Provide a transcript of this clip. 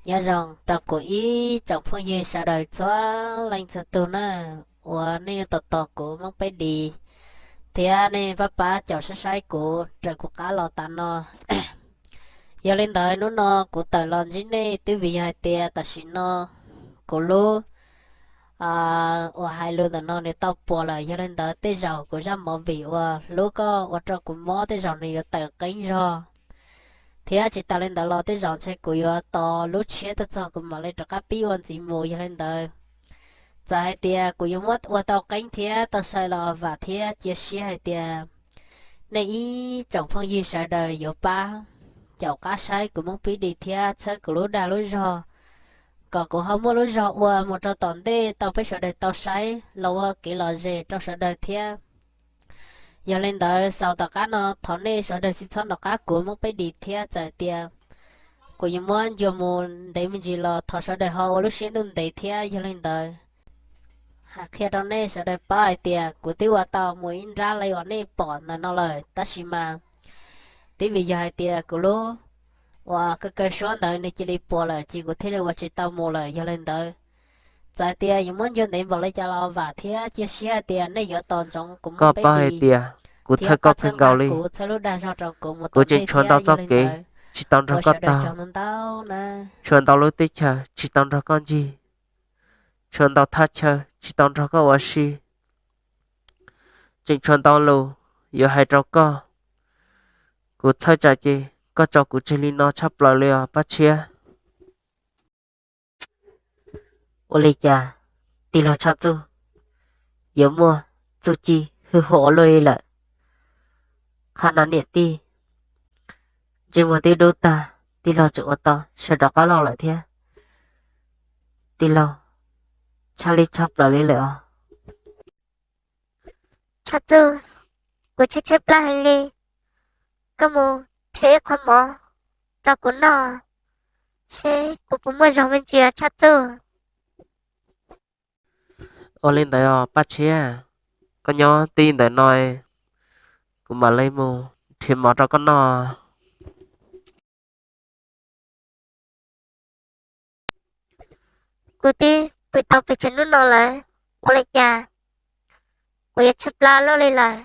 Nyob zoo rau kuv ib tsoom phooj ywg sawv daws txhua leej txhua tug na, uas nej yuav tos tos kuv Hmoob Peb Dis thiab nej pab pab caum saib saib kuv raws kuv qab los tas no. Yog li ntawd hnub no kuv tawm los ntsib nej twb vim yog hais tias tam sim no kuv lub uas hais lus ntawm no nws tau puas lawm, yog li ntawd tej zaum kuv zaj movie uas hlub koj ua rau kuv mob tej zaum nws yuav tawm qeeb zog, thiab tsis tas li ntawd los tej zaum ntshe kuv yuav tos lub tshiab tuaj txog kuv mam li rov qab pib ua ntxiv mus. Yog li ntawd txawm hais tias kuv yuav muab ua tau qeeb thiab tau sai los vam thiab cia siab hais tias nej ib tsoom phooj ywg sawv daws yuav pab caum qab saib kuv Hmoob Peb Dis thiab txhawb kuv lub dag lub zog, kom kuv ho muaj lub zog ua mus rau tom ntej tau peb sawv daws tau saib los ua kev lom zem rau sawv daws thiab. Yog li ntawd xaus tom qab no thov nej sawv daws tsis txhob nco qab kuv Hmoob Peb Dis thiab txawm tias kuv yuav muab ncua mus ntev me ntsis los thov sawv daws ho ua lub siab ntuj ntev thiab. Yog li ntawd hais qhia rau nej sawv daws paub hais tias kuv twb ua tau mus ib nrab li uas nej pom ntawm no lawm, tab sis mas twb vim yog hais tias kuv lub uas kaw kaw suab ntawd nws cia li puas lawm ces kuv thiaj li ua tsis tau mus lawm. Yog li ntawd txawm tias yuav muab ncua ntev npaum li cas los vam thiab cia siab hais tias nej yuav tos ntsoov kuv Hmoob Peb Dis thiab pab txhawb nqa kuv, txhawb lub dag zog rau kuv mus tau ntej thiab. Yog li ntawd ua sawv daws tsaug ntau ntau na. Tshuav ntau lub teb chaws tsis tau nrog koj ncig, tshuav ntau thaj chaw tsis tau nrog koj ua si, tseem tshuav ntau lus yuav hais rau koj. Kuv txhawj tsam ces koj tso kuv tseg li no tshaj plaws li os Paj Tshiab. Ua li cas tij laug Tshaj Txuj yuav muaj txuj ci hwj huam ua luaj li lawm? Qhov no niam tij, ntsej muag twb dub tag, tij laug tseem ua tau sawv rov qab los lawm thiab. Tij laug, tshaj li tshaj plaws li lawm os. Tshaj Txuj, kuv tshaib tshaib plab heev li, koj mus nrhiav ib qho mov rau kuv noj seb kuv puas muaj zog me ntsis os Tshaj Txuj. Ua li ntawd os Paj Tshiab, koj nyob tib ntawm no, kuv mam li mus nrhiav mov rau koj noj. Kuv twb pw tau pes tsawg hnub no lawm, ua li cas kuv yuav tshaib plab luaj li lawm?